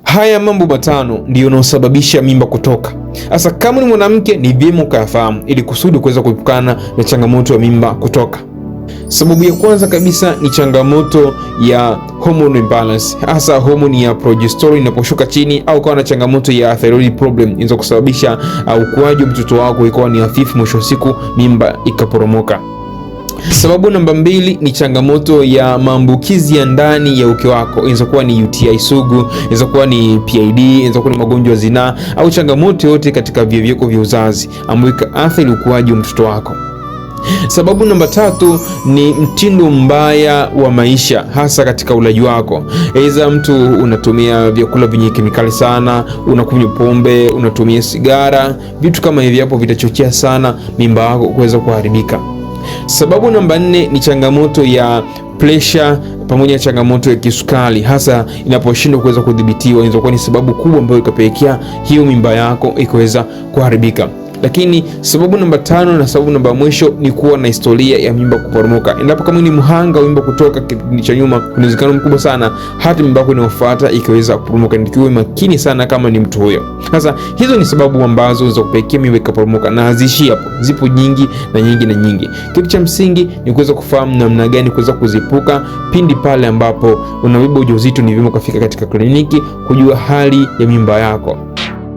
Haya mambo matano ndiyo yanayosababisha mimba kutoka. Sasa kama ni mwanamke, ni vyema ukayafahamu ili kusudi kuweza kuepukana na changamoto ya mimba kutoka. Sababu ya kwanza kabisa ni changamoto ya hormone imbalance, hasa homoni ya progesterone inaposhuka chini au kawa na changamoto ya thyroid problem inaweza kusababisha ukuaji wa mtoto wako ikawa ni hafifu, mwisho wa siku mimba ikaporomoka. Sababu namba mbili ni changamoto ya maambukizi ya ndani ya uke wako. Inaweza kuwa ni UTI sugu, inaweza kuwa ni PID, inaweza kuwa ni magonjwa ya zinaa au changamoto yoyote katika via vyako vya uzazi ambayo ikaathiri ukuaji wa mtoto wako. Sababu namba tatu ni mtindo mbaya wa maisha, hasa katika ulaji wako. Aidha, mtu unatumia vyakula vyenye kemikali sana, unakunywa pombe, unatumia sigara, vitu kama hivi hapo vitachochea sana mimba yako kuweza kuharibika. Sababu namba nne ni changamoto ya pressure pamoja na changamoto ya kisukari, hasa inaposhindwa kuweza kudhibitiwa, inaweza kuwa ni sababu kubwa ambayo ikapelekea hiyo mimba yako ikaweza kuharibika. Lakini sababu namba tano na sababu namba mwisho ni kuwa na historia ya mimba kuporomoka. Endapo kama ni mhanga wa mimba kutoka kipindi cha nyuma, kuna uwezekano mkubwa sana hata mimba yako inayofuata ikaweza kuporomoka. Nikiwa makini sana kama ni mtu huyo. Sasa hizo ni sababu ambazo za kupelekea mimba ikaporomoka, na haziishii hapo, zipo nyingi na nyingi na nyingi. Kitu cha msingi ni kuweza kufahamu namna gani kuweza kuzipuka pindi pale ambapo unabeba ujauzito. Ni vyema ukafika katika kliniki kujua hali ya mimba yako.